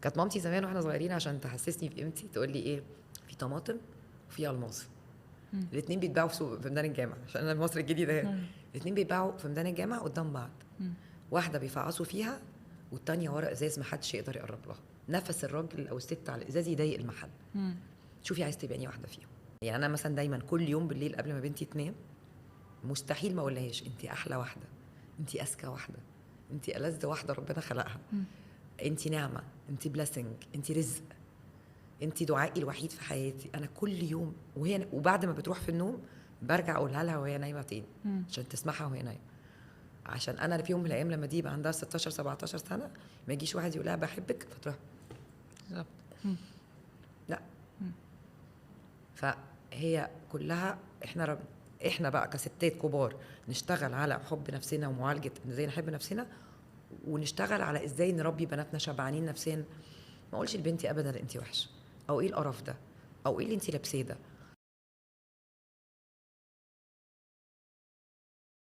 كانت مامتي زمان واحنا صغيرين عشان تحسسني بقيمتي تقول لي ايه، في طماطم وفي الماس، الاثنين بيتباعوا في سوق في ميدان الجامع، عشان انا في مصر الجديدة هنا. الاثنين بيتباعوا في ميدان الجامع قدام بعض، واحدة بيفعصوا فيها والتانية ورا ازاز ما حدش يقدر يقرب لها. نفس الراجل او الست على الازاز يضايق المحل. شوفي عايز تبقى انهي واحدة فيهم. يعني انا مثلا دايما كل يوم بالليل قبل ما بنتي تنام مستحيل ما اقولهاش انت احلى واحدة، انت اذكى واحدة، انت ألذ واحدة ربنا خلقها، انت نعمه، انت blessing، انت رزق، انت دعائي الوحيد في حياتي. انا كل يوم وهي، وبعد ما بتروح في النوم برجع اقولها لها وهي نايمة تاني عشان تسمعها وهي نايمة، عشان انا في يوم من الايام لما دي يبقى عندها 16 17 سنة ما يجيش واحد يقول لها بحبك فتروح بالظبط. لا. فهي كلها احنا بقى كستات كبار نشتغل على حب نفسنا ومعالجة ازاي نحب نفسنا، ونشتغل على ازاي نربي بناتنا شبعانين نفسيا. ما اقولش لبنتي ابدا انت وحشة، او ايه القرف ده، او ايه اللي انت لابساه ده،